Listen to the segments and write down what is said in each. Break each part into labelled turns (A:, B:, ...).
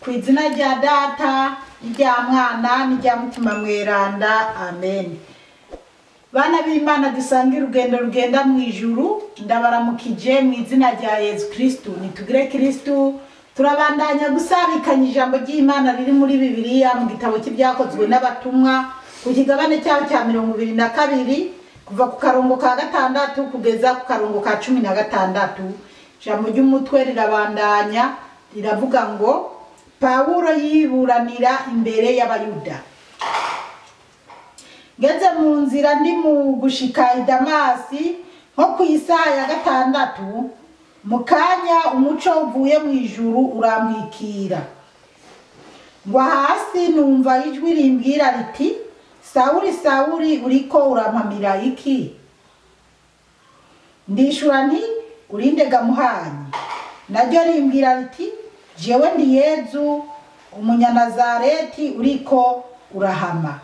A: Ku izina rya Data n'irya Mwana n'irya Mutima Mweranda, amen. Bana b'Imana dusangira urugendo rugenda mu ijuru, ndabaramukije mu izina rya Yezu Kristu. Nitugire Kristu. Turabandanya gusabikanya ijambo ry'Imana riri muri Bibiliya mu gitabo cy'ibyakozwe n'abatumwa ku kigabane cyaho cya 22 kuva ku karongo ka 6 kugeza ku karongo ka 16. Ijambo ry'umutwe rirabandanya riravuga ngo Pawulo yiburanira imbere y'Abayuda. Ngeze mu nzira ndi mu gushika i Damasi nko ku isaha ya 6, mu kanya umuco uvuye mu ijuru urambwikira. Ngwa hasi numva ijwi rimbwira riti, Sawuli, Sawuli, uriko urampamira iki? Ndishura nti, urinde muhanyi. Naryo rimbwira riti, jewe ndi Yezu umunyanazareti uriko urahama.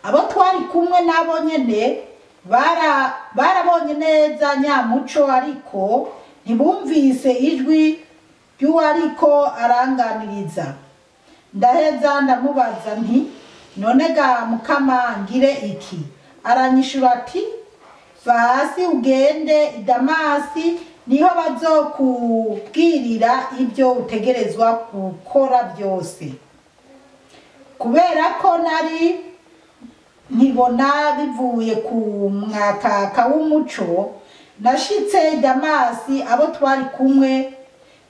A: Abo twari kumwe nabo nyene barabonye neza nyamuco, ariko ntibumvise ijwi ry'uwariko aranganiriza. Ndaheza ndamubaza nti, none ga Mukama ngire iki? Aranyishura ati, va hasi ugende i Damasi, niho bazokubwirira ibyo utegerezwa gukora byose. Kubera ko nari nkibona bivuye ku mwakaka w'umuco, nashitse i Damasi abo twari kumwe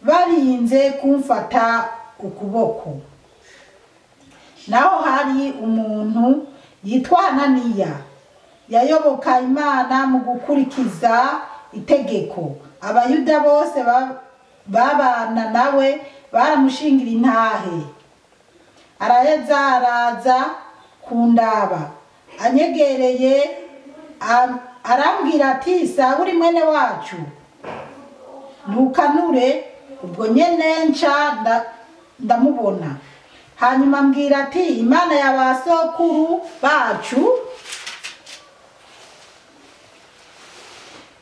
A: barinze kumfata ukuboko. Naho hari umuntu yitwa Ananiya, yayoboka Imana mu gukurikiza itegeko. Abayuda bose babana nawe baramushingira intahe. Araheza araza kundaba, anyegereye arambwira ati, Sawuli mwene wacu, ntukanure. Ubwo nyene nca ndamubona. Hanyuma ambwira ati, Imana ya basokuru bacu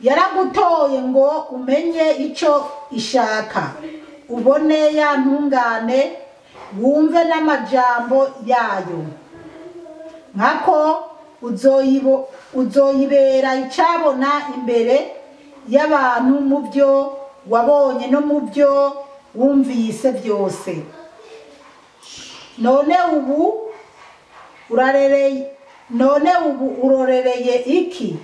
A: yaragutoye ngo umenye ico ishaka, ubone ya ntungane, wumve n'amajambo yayo. Nkako uzoyibera icabona imbere y'abantu mu byo wabonye no mu byo wumvise byose. None ubu urorereye iki?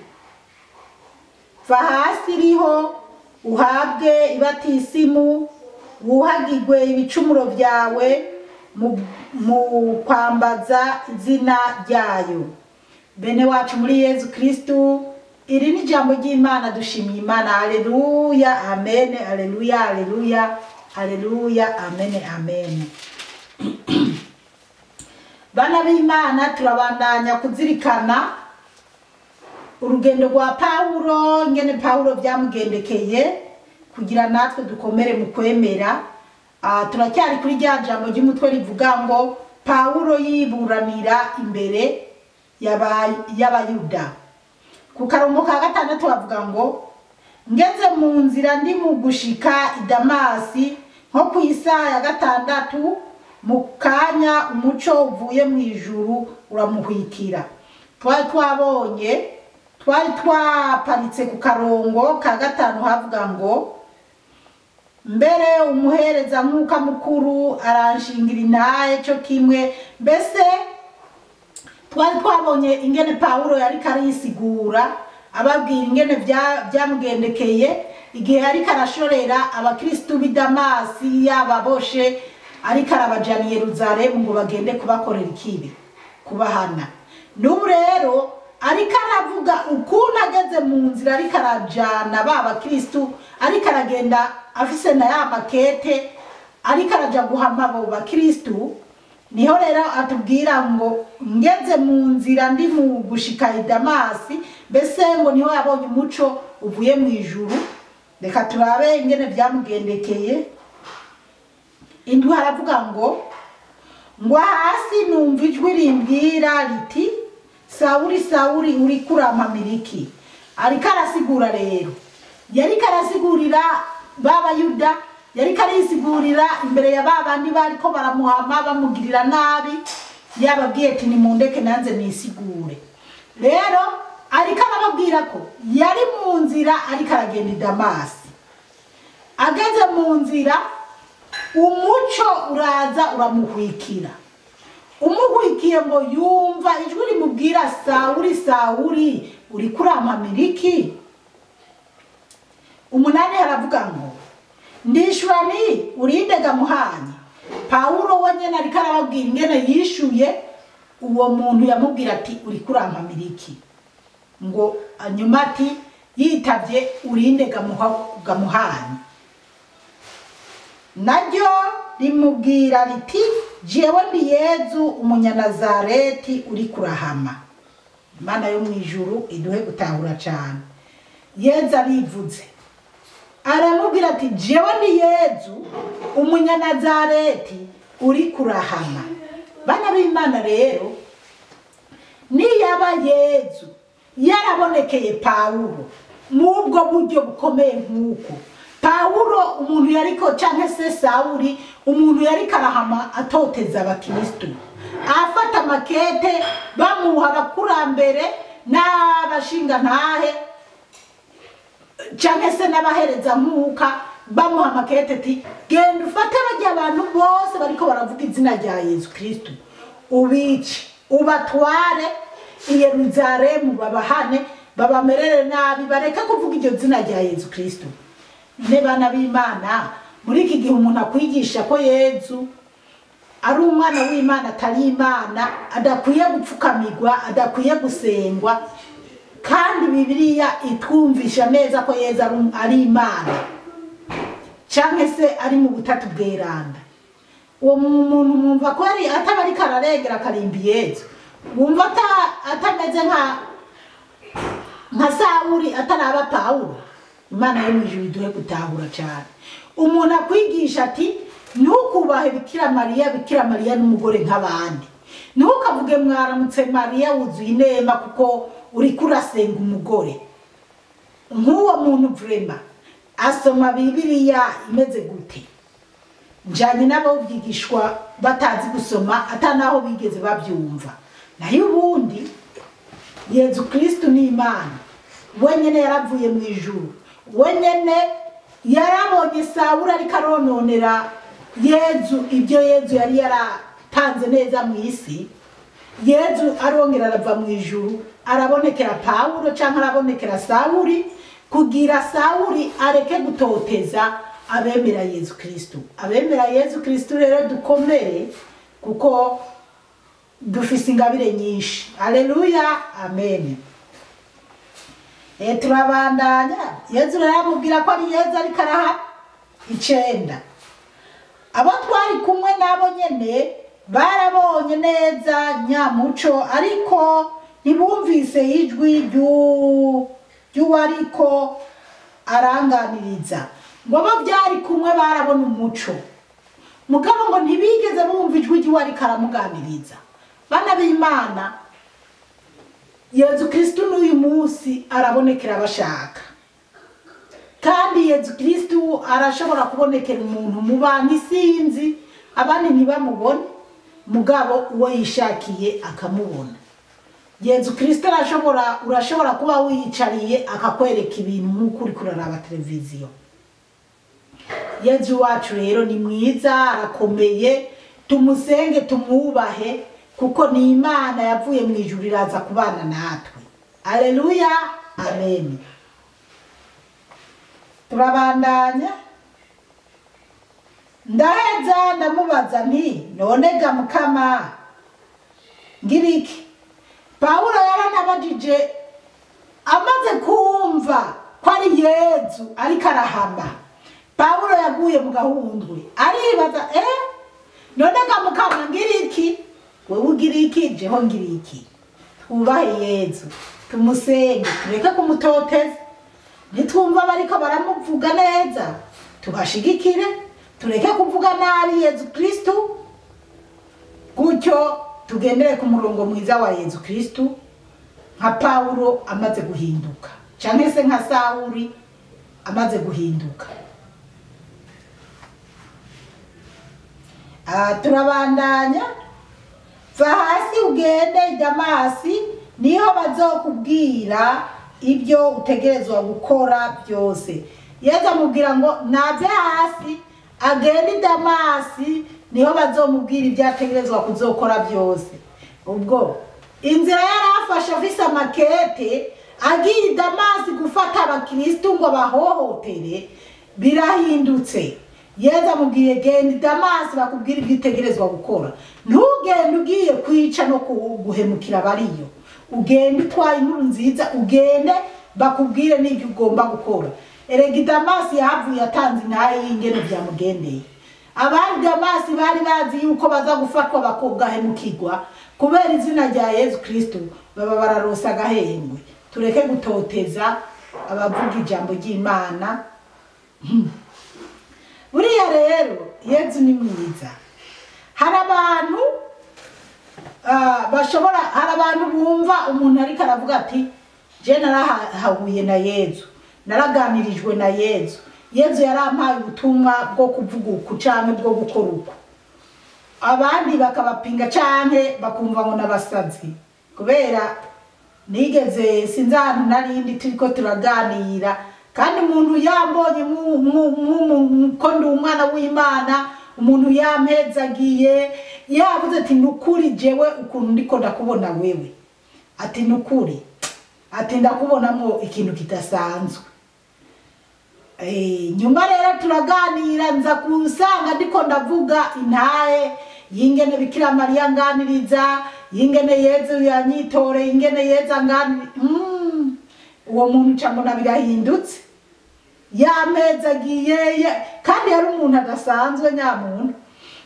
A: Va hasi riho uhabwe ibatisimu, wuhagirwe ibicumuro byawe mu kwambaza izina ryayo. Bene wacu muri Yezu Kristu, iri ni ijambo ry'Imana. Dushimiye Imana. Haleluya, amen, haleluya, haleluya, haleluya, amen, amen. Bana b'Imana, turabandanya kuzirikana urugendo rwa Pawulo, ngene Pawulo byamugendekeye kugira natwe dukomere mu kwemera. Turacyari kuri rya jambo ry'umutwe rivuga ngo Pawulo yiburanira imbere y'Abayuda. Ku karongo ka 6 bavuga ngo ngeze mu nzira ndi mu gushika i Damasi nko ku isaha ya 6, mu kanya umuco uvuye mu ijuru uramuhwikira. Twari twabonye, twari twaparitse ku karongo ka 5 havuga ngo mbere umuhereza mwuka mukuru aranshingira intahe cyo kimwe. Mbese twari twabonye ingene Pawulo yari karisigura ababwira ingene byamugendekeye igihe yari karashorera abakristu b'i Damasi yababoshe, ariko arabajana i Yerusalemu ngo bagende kubakorera ikibi, kubahana. N'ubu rero ariko aravuga ukuntu ageze mu nzira, ariko arajana ba bakristu, ariko aragenda afise na ya makete, ariko araja guhama abo bakristu. Niho rero atubwira ngo ngeze mu nzira ndi mu gushika i Damasi, mbese ngo niho yabonye umuco uvuye mu ijuru. Reka turabe ingene byamugendekeye. Indwi haravuga ngo ngwa hasi numva ijwi rimbwira riti, Sawuli, Sawuli, uriko urampamira iki? Ariko arasigura rero, yariko arasigurira b'Abayuda Yariko arisigurira imbere ya babandi bariko baramuhama bamugirira nabi, yababwiye ati nimundeke nanze nisigure. Rero ariko arababwira ko yari mu nzira ariko aragenda i Damasi. Ageze mu nzira umuco uraza uramuhwikira. Umuhwikiye ngo yumva ijwi rimubwira Sawuli, Sawuli, uriko urampamira iki? 8 haravuga ngo ndishura ni urinde gamuhanye. Pawulo we nyene ariko arababwira ingene yishuye uwo muntu yamubwira ati uriko urampamira iki? Ngo anyuma ati yitavye urinde gamuhanye. Naryo rimubwira riti jewe ndi Yezu umunyanazareti uri kurahama. Imana yo mwijuru iduhe gutahura cyane. Yezu arivuze aramubwira ati jewe ndi Yezu umunyanazareti uri kurahama. Bana b'Imana rero, niyaba Yezu yarabonekeye Pawulo mubwo buryo bukomeye nkuko Pawulo umuntu yariko canke se Sawuli umuntu yariko arahama atoteza abakristo, afata makete bamuha abakurambere n'abashinga ntahe canke se n'abahereza nkuka, bamuha makete ati genda ufate barya abantu bose bariko baravuga izina rya Yezu Kristo ubice ubatware i Yerusalemu babahane babamerere nabi bareke kuvuga iryo zina rya Yezu Kristo. Ne bana b'Imana, muri iki gihe umuntu akwigisha ko Yezu ari umwana w'Imana atari Imana, adakwiye gupfukamirwa, adakwiye gusengwa, kandi Bibiliya itwumvisha neza ko Yezu ari Imana canke se ari mu butatu bweranda. Uwo muntu mwumva ko ari ataba ariko ararengera akarimbi Yezu, wumva atameze nka Sawuli ataraba Pawulo. Imana yo mwijuru iduhe gutahura cyane. Umuntu akwigisha ati ntukubahe Bikira Mariya, Bikira Mariya n'umugore nk'abandi, ntukavuge mwaramutse Mariya wuzuye inema kuko uriko urasenga umugore. Nk'uwo muntu vrema asoma Bibiliya imeze gute? Njanye n'abo byigishwa batazi gusoma atanaho bigeze babyumva. Nayo ubundi Yezu Kristo ni Imana wenyene yaravuye mu ijuru, wenyene yarabonye Sawuli ariko arononera Yezu ibyo Yezu yari yaratanze neza mu isi. Yezu arongera arava mu ijuru arabonekera Pawulo canke arabonekera Sawuli kugira Sawuli areke gutoteza abemera Yezu Kristo. Abemera Yezu Kristo rero dukomere kuko dufise ingabire nyinshi. Haleluya, amen. Turabandanya. Yezu aramubwira ko ari Yezu ariko araha. 9 Abo twari kumwe nabo nyene barabonye neza nyamuco, ariko ntibumvise ijwi ry'uwariko aranganiriza. Ngo abo byari kumwe barabona umuco, mugabo ngo ntibigeze bumva ijwi ry'uwariko aramuganiriza. Bana b'Imana, Yezu Kristo n'uyu munsi arabonekera abashaka, kandi Yezu Kristo arashobora kubonekera umuntu mu bantu isinzi abandi ntibamubone, mugabo uwo yishakiye akamubona. Yezu Kristo urashobora kuba wiyicariye akakwereka ibintu nk'uko uri kuraraba televiziyo. Yezu wacu rero ni mwiza, arakomeye, tumusenge tumwubahe kuko ni Imana yavuye mu ijuru iraza kubana natwe. Haleluya, amen. Turabandanya. Ndaheza ndamubaza nti none ga Mukama ngiriki? Pawulo yaranabajije amaze kumva ko ari Yezu ariko arahama. Pawulo yaguye mu gahundwe aribaza none ga Mukama ngiriki? Wewe ugiriki, jeho ngiriki? Twubahe Yezu, tumusenge, tureke kumutoteza. Nitwumva bariko baramuvuga neza tubashigikire, tureke kuvuga nabi Yezu Kristo, gutyo tugendere ku murongo mwiza wa Yezu Kristo nka Pawulo amaze guhinduka canke se nka Sawuli amaze guhinduka. Turabandanya. Va hasi ugende i Damasi, niho bazokubwira ibyo utegerezwa gukora byose. Yezu amubwira ngo nave hasi agende i Damasi, niho bazomubwira ibyo ategerezwa kuzokora byose. Ubwo inzira yarafashe afise amakete agiye i Damasi gufata abakristu ngo bahohotere, birahindutse. Yezu amubwiye genda i Damasi bakubwira ibyo utegerezwa gukora. Ntugende ugiye kwica no guhemukira abariyo, ugende utwaye inkuru nziza, ugende bakubwire n'ibyo ugomba gukora. Erega i Damasi yahavuye atanze intahe y'ingene byamugendeye. Abari Damasi bari bazi yuko baza gufatwa bakogahemukirwa kubera izina rya Yezu Kristo, baba bararosa agahengwe. Tureke gutoteza abavuga ijambo ry'Imana. Buriya rero Yezu ni mwiza. Hari abantu bashobora, hari abantu bumva umuntu ariko aravuga ati je narahahuye na Yezu, naraganirijwe na Yezu, Yezu yarampaye ubutumwa bwo kuvuga uku canke bwo gukora uku. Abandi bakabapinga canke bakumva ngo nabasazi. Kubera nigeze sinzi ahantu narindi turiko turaganira, kandi umuntu yambonye ko ndi umwana w'Imana, umuntu yampezagiye yavuze ati nukuri jewe ukuntu ndiko ndakubona wewe, ati nukuri, ati ndakubonamwo ikintu kidasanzwe. Nyuma rero turaganira, nza kusanga ndiko ndavuga intahe yingene Bikira Mariya nganiriza, yingene Yezu yanyitore, ingene Yezu anganiriza. Uwo muntu ca mbona birahindutse, yamezagiye, kandi yari umuntu adasanzwe nyamuntu,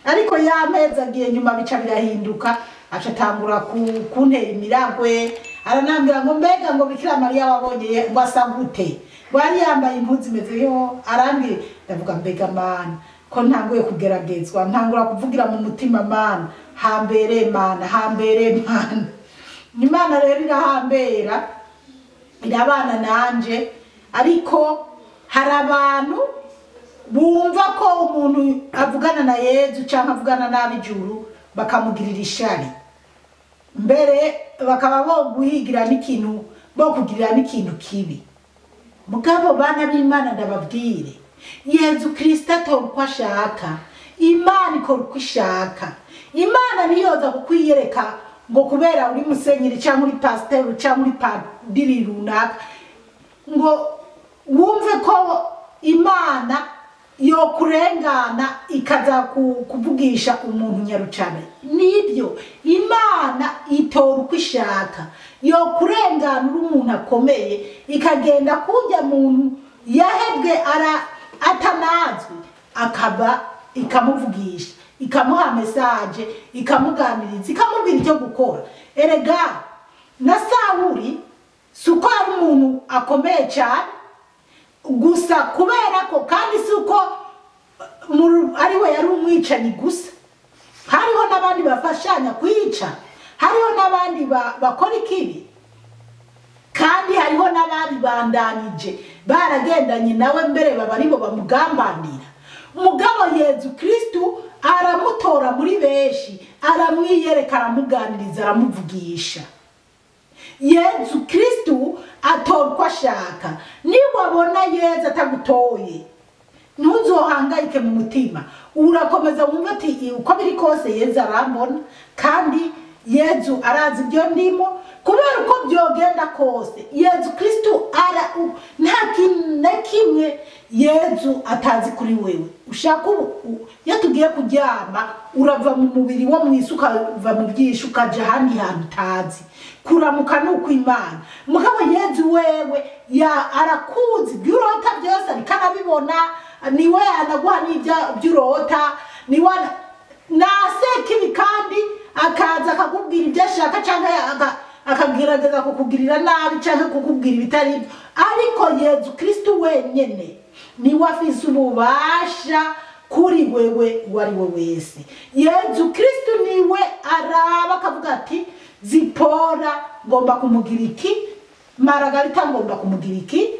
A: ariko yamezagiye nyuma bica birahinduka, aca atangura kuntera imiragwe. Aranambwira ngo mbega ngo Bikira Mariya wabonye ngo asa gute, ngo yari yambaye impuzu imeze yo. Arambwira, ndavuga mbega Mana ko ntanguye kugeragezwa, ntangura kuvugira mu mutima Mana hambere, Mana hambere, Mana. Imana rero irahambera, irabana nanje. Ariko hari abantu bumva ko umuntu avugana na Yezu canke avugana n'ab'ijuru bakamugirira ishari, mbere bakaba boguhigira n'ikintu, bokugirira n'ikintu kibi. Mugabo bana b'Imana ndababwire, Yezu Kristo atora uko ashaka, Imana ikora uko ishaka. Imana ntiyoza kukwiyereka ngo kubera uri musenyeri canke uri pasiteri canke uri padiri runaka ngo wumve ko Imana yokurengana ikaza kuvugisha umuntu nyarucane. Nibyo, Imana itora uko ishaka, yokurengana uri umuntu akomeye, ikagenda kujya muntu yahebwe atanazwi, akaba ikamuvugisha, ikamuha message, ikamuganiriza, ikamubwira icyo gukora. Erega na Sawuli si uko ari umuntu akomeye cyane gusa, kubera ko kandi si uko ari we yari umwicanyi gusa, hariho n'abandi bafashanya kwica, hariho n'abandi bakora ikibi, kandi hariho n'ababibandanije baragendanye nawe mbere baba aribo bamugambanira. Mugabo Yezu Kristo aramutora muri benshi, aramwiyereka, aramuganiriza, aramuvugisha. Yezu Kristo atora uko ashaka. Niwabona Yezu atagutoye, ntuzohangayike mu mutima, urakomeza wumve ati uko biri kose Yezu arambona, kandi Yezu arazi ibyo ndimo. Kubera uko byogenda kose Yezu Kristo nta kintu na kimwe Yezu atazi kuri wewe. Ushaka iyo tugiye kuryama urava mu mubiri wo mw'isi ukava mu byishu ukaja ahandi hantu utazi. Kuramuka ni ukw'Imana. Mugabo Yezu wewe arakuzi ibyo urota byose, ariko arabibona, niwe anaguha n'ibyo urota, niwe naseka ibi kandi akaza akakubwira ibyo ashaka canke akagerageza kukugirira nabi canke kukubwira ibitari ibyo. Ariko Yezu Kristo wenyene niwe afise ububasha kuri wewe uwo ari we wese. Yezu Kristo niwe araba akavuga ati Zipora ngomba kumugira iki, Maragarita ngomba kumugira iki,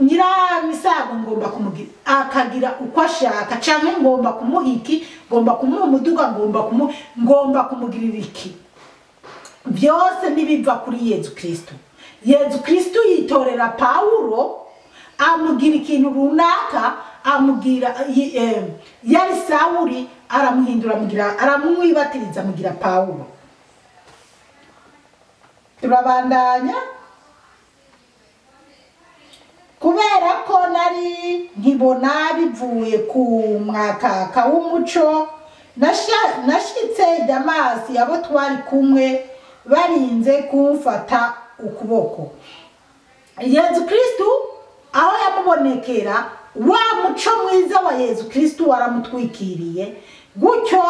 A: Nyiramisago ngomba kumugira akagira uko ashaka, canke ngomba kumuha iki, ngomba kumuha umuduga, ngomba kumugirira iki. Byose nibiva kuri Yezu Kristo. Yezu Kristo yitorera Paulo amugira ikintu runaka, amugira yari Sawuli aramuhindura amugira, aramwibatiriza amugira Paulo. Turabandanya. Kubera ko nari nkibona bivuye ku mwakaka w'umuco, nashitse Damasi, abo twari kumwe barinze kumfata ukuboko. Yezu Kristo aho yamubonekera, wa muco mwiza wa Yezu Kristo waramutwikiriye, gutyo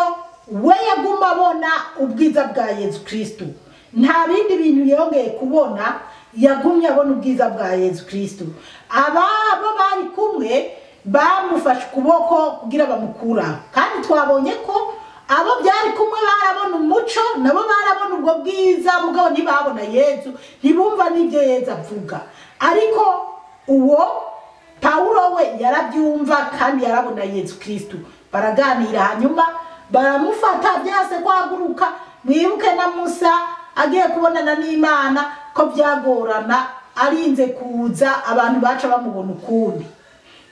A: we yaguma abona ubwiza bwa Yezu Kristo. Nta bindi bintu yongeye kubona, yagumye abona ubwiza bwa Yezu Kristo. Ababo bari kumwe bamufashe ukuboko kugira bamukura, kandi twabonye ko abo byari kumwe barabona umuco, nabo barabona ubwo bwiza, mugabo ntibabona Yezu, ntibumva n'ibyo Yezu avuga. Ariko uwo Paulo we yarabyumva kandi yarabona Yezu Kristo. Baraganira, hanyuma baramufata byase kwaguruka. Mwibuke na Musa agiye kubonana n'Imana ko byagorana, arinze kuza abantu baca bamubona ukundi.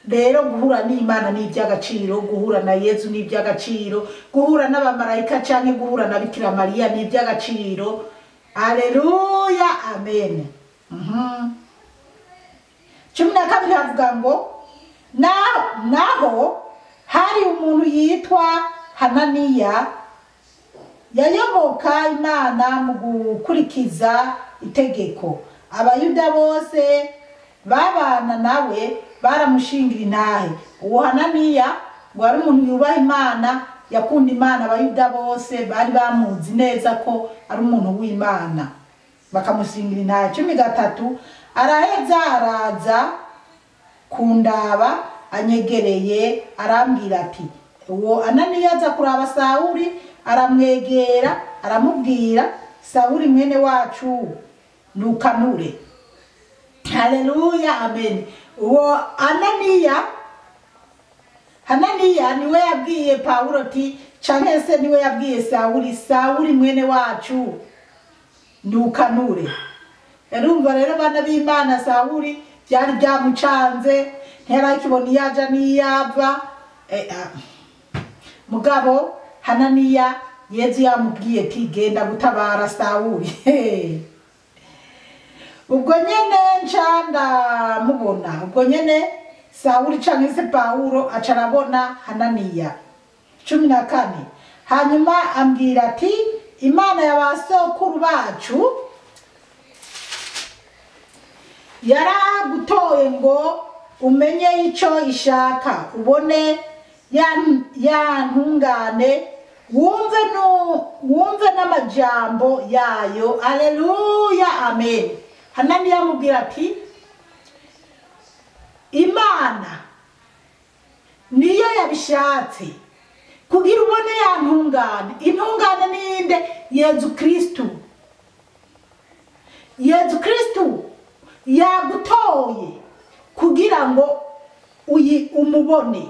A: Rero guhura n'Imana ni iby'agaciro, guhura na Yezu ni iby'agaciro, guhura n'abamarayika canke guhura na Bikira Mariya ni iby'agaciro. Haleluya, amen. 12 havuga ngo naho hari umuntu yitwa Hananiya yayoboka Imana mu gukurikiza itegeko. Abayuda bose babana nawe baramushingira intahe. Uwo Hananiya ngo ari umuntu yubaha Imana, yakunda Imana, abayuda bose bari bamuzi neza ko ari umuntu w'Imana, bakamushingira intahe. 13 araheza araza kundaba anyegereye, arambwira ati, uwo Ananiya aza kuraba Sawuli, aramwegera aramubwira, Sawuli mwene wacu nukanure. Haleluya, amen. Uwo Hananiya niwe yabwiye Paulo ati, canke se niwe yabwiye Sawuli, Sawuli mwene wacu nukanure. Erumva rero bana b'Imana, Sawuli byari byamucanze, ntiyarakibona iyaja n'iyava. Mugabo Hananiya Yezu yamubwiye ati genda gutabara Sawuli. Ubwo nyene nca ndamubona, ubwo nyene Sawuli canke se Paulo aca arabona Hananiya. 14 hanyuma ambwira ati Imana ya basokuru bacu yaragutoye ngo umenye ico ishaka, ubone ya ntungane, wumve n'amajambo yayo. Haleluya, amen. Hananiya amubwira ati Imana niyo yabishatse kugira ubone ya ntungane. Intungane ninde? Yezu Kristo. Yezu Kristo yagutoye kugira ngo umubone.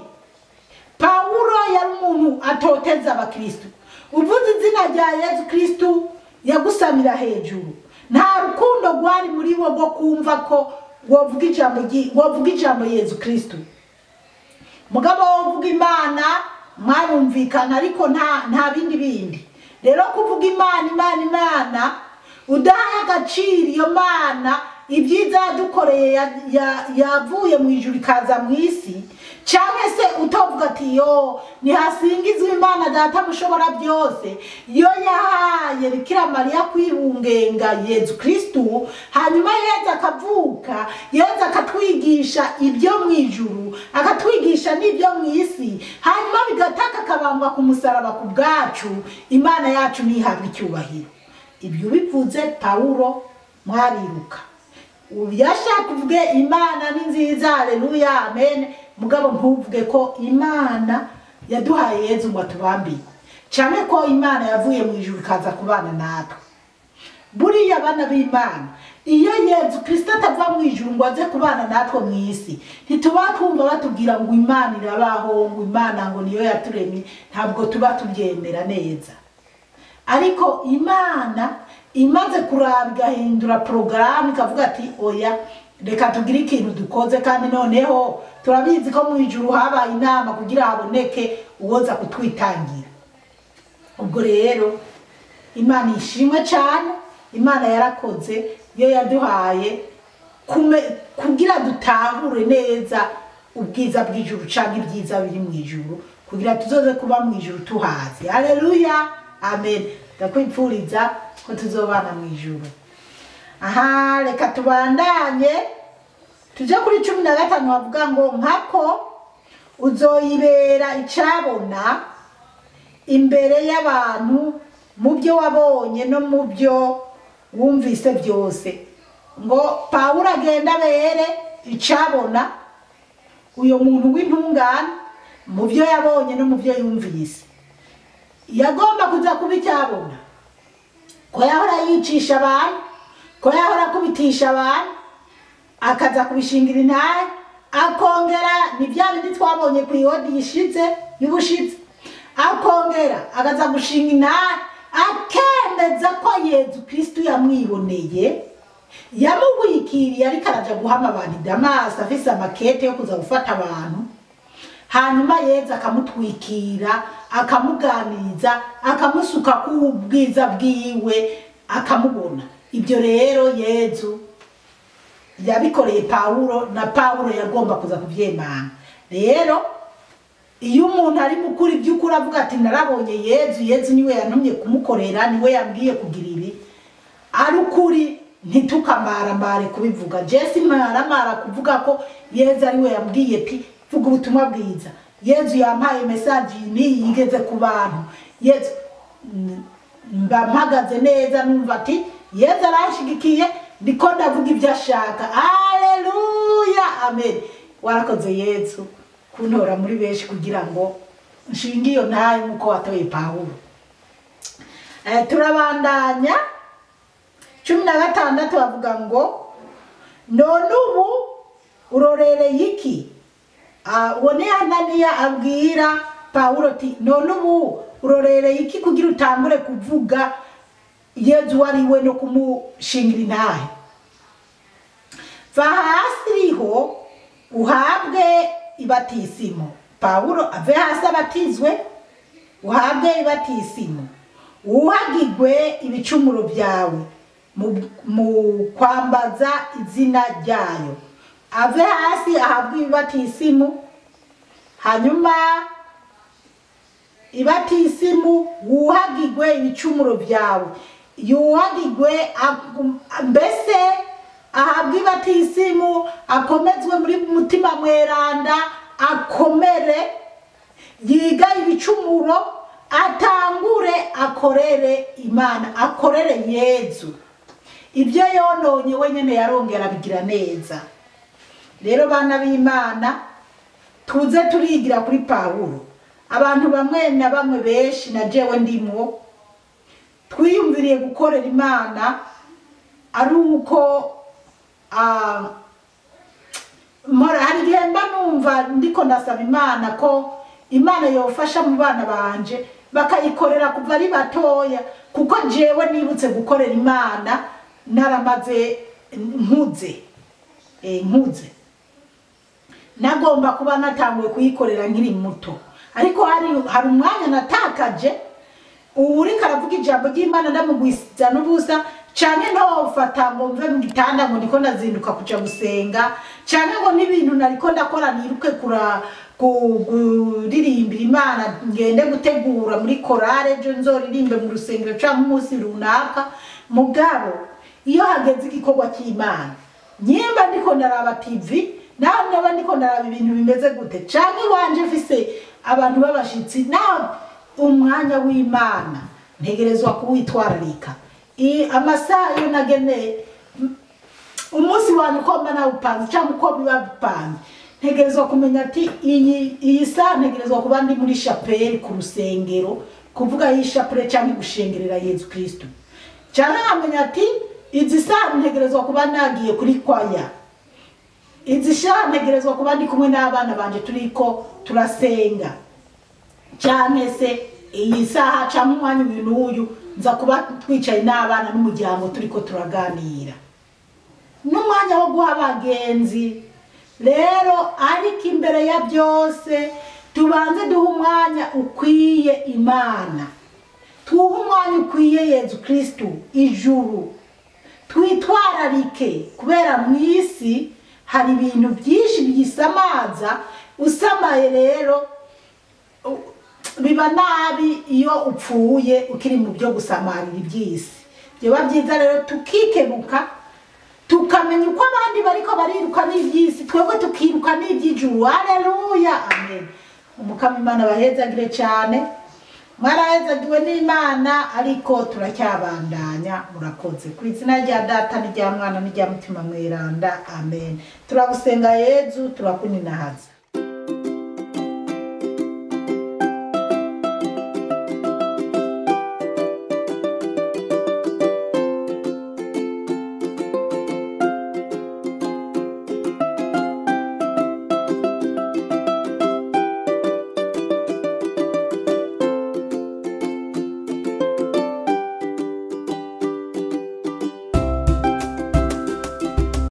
A: Paulo yari umuntu atoteza abakristo. Uvuze izina rya Yezu Kristo yagusamira hejuru. Nta rukundo rwari muri bo rwo kumva ko wovuga ijambo Yezu Kristo. Mugabo wovuga Imana mwarumvikana, ariko nta bindi bindi. Rero kuvuga Imana Imana Imana udahaye agaciro iyo Mana, ibyiza yadukoreye yavuye mu ijuru ikaza mu isi, canke se utovuga ati yo nihasingizwe Imana Data mushobora byose, yo yahaye Bikira Mariya kwibungenga Yezu Kristo, hanyuma Yezu akavuka, Yezu akatwigisha ibyo mu ijuru, akatwigisha n'ibyo mu isi, hanyuma bigataka akabambwa ku musaraba ku bwacu. Imana yacu ntihabwe icyubahiro. Ibyo bivuze Paulo mwariruka. Uyashaka uvuge Imana ni nziza, haleluya, amen. Mugabo ntuvuge ko Imana yaduhaye Yezu ngo atubambike, canke ko Imana yavuye mu ijuru ikaza kubana natwe. Buriya bana b'Imana, Iyo Yezu Kristo atava mu ijuru ngo aze kubana natwe mu isi, ntituba twumva batubwira ngo Imana irabaho, ngo Imana ngo niyo yaturemye, ntabwo tuba tubyemera neza. Ariko Imana imaze kuraba igahindura porogaramu ikavuga ati oya, reka tugire ikintu dukoze, kandi noneho turabizi ko mu ijuru habaye inama kugira haboneke uwoza kutwitangira. Ubwo rero Imana ishimwe cyane, Imana yarakoze iyo yaduhaye kugira dutahure neza ubwiza bw'ijuru canke ibyiza biri mu ijuru, kugira tuzoze kuba mu ijuru tuhazi. Haleluya, amen. Ndakwipfuriza ko tuzobana mu ijuru. Aha, reka tubandanye tuje kuri 15 bavuga ngo nkako uzoyibera icabona imbere y'abantu mu byo wabonye no mu byo wumvise byose. Ngo Pawulo agenda abere icabona uyo muntu w'intungane mu byo yabonye no mu byo yumvise. Yagomba kuza kuba icyabona, ko yahora yicisha abantu, ko yahora akubitisha abantu, akaza kubishingira intahe, akongera ni bya bindi twabonye ku ihodi yishize y'ubushize, akongera akaza gushinga intahe, akemeza ko Yezu Kristo yamwiboneye, yamugwikiriye ariko araja guhama abantu i Damasi afise amakete yo kuza gufata abantu. Hanyuma Yezu akamutwikira, akamuganiriza, akamusuka ku bwiza bwiwe, akamubona. Ibyo rero Yezu yabikoreye Pawulo, na Pawulo yagomba kuza kuvyemanga. Rero iyo umuntu ari mukuri by'ukuri avuga ati narabonye Yezu, Yezu niwe yantumye kumukorera, niwe yambwiye kugira ibi, ari ukuri ntitukambaramare kubivuga. Jesi maramara kuvuga ko Yezu ari we yambwiye ati vuga ubutumwa bwiza, Yezu yampaye message niyi igeze ku bantu, Yezu mba mpagaze neza numva ati Yezu aranshigikiye, ndiko ndavuga ibyo ashaka. Haleluya, amen. Warakoze Yezu kuntora muri benshi kugira ngo nshinge iyo ntahe nkuko watoye Pawulo. Turabandanya 16 bavuga ngo none ubu urorereye iki? Uwo ni Ananiya abwira Pawulo ati none ubu urorereye iki kugira utangure kuvuga Yezu ari we no kumushingira intahe? Va hasi riho uhabwe ibatisimo. Pawulo ave hasi abatizwe, uhabwe ibatisimo, wuhagigwe ibicumuro byawe mu kwambaza izina ryayo. Ave hasi ahabwe ibatisimu, hanyuma ibatisimu wuhagigwe ibicumuro byawe, yuhagigwe mbese ahabwe ibatisimu, akomezwe muri mutima mweranda, akomere, yiga ibicumuro, atangure akorere Imana, akorere Yezu. Ibyo yononye wenyene yarongera bigira neza. Rero bana b'Imana, tuze turigira kuri Pawulo. Abantu bamwe na bamwe benshi na jewe ndimwo twiyumviriye gukorera Imana ari uko hari igihe mba numva ndiko ndasaba Imana ko Imana yofasha mu bana banje bakayikorera kuva ari batoya, kuko jewe nibutse gukorera Imana naramaze nkuze, nkuze nagomba kuba natanguye kuyikorera nkiri muto, ariko hari umwanya natakaje. Ubu uriko aravuga ijambo ry'Imana ndamugwisiza n'ubusa, canke ntofata ngo mve mu gitanda ngo ndiko ndazinduka kuja gusenga, canke ngo n'ibintu nariko ndakora niruke kuririmbira Imana, ngende gutegura muri korale ejo nzoririmbe mu rusengero canke umunsi runaka. Mugabo iyo hageze igikorwa cy'Imana, nyimba ndiko ndaraba TV, naho naba ndiko ndaraba ibintu bimeze gute, canke wanje mfise abantu b'abashitsi, naho umwanya w'Imana ntegerezwa kuwitwararika. Amasaha yo nageneye umunsi wanyu uko mba nawupanze cyangwa uko biba bipanze, ntegerezwa kumenya ati iyi saha ntegerezwa kuba ndi muri chapelle ku rusengero, kuvuga iyi chapelle cyangwa gushengerera Yezu Kristo, cyangwa nkamenya ati Izi saha ntegerezwa kuba nagiye kuri kwaya, izi saha ntegerezwa kuba ndi kumwe n'abana banje turiko turasenga, canke se iyi saha canke umwanya uyu n'uyu nza kuba twicaye n'abana n'umuryango turiko turaganira, n'umwanya wo guha abagenzi. Rero ariko imbere ya byose tubanze duhe umwanya ukwiye Imana, tuhe umwanya ukwiye Yezu Kristu ijuru, twitwararike kubera mu isi hari ibintu byinshi byisamaza. Usamaye rero biba nabi iyo upfuye ukiri mu byo gusamarira iby'isi. Byoba byiza rero tukikebuka, tukamenya uko abandi bariko bariruka n'iby'isi, twebwe tukiruka n'iby'ijuru. Haleluya, amen. Umukama Imana bahezagire cyane, mwarahezagiwe n'Imana, ariko turacyabandanya. Murakoze. Ku izina rya Data n'irya Mwana n'irya Mutima Mweranda, amen. Turagusenga Yezu, turakuninahaza.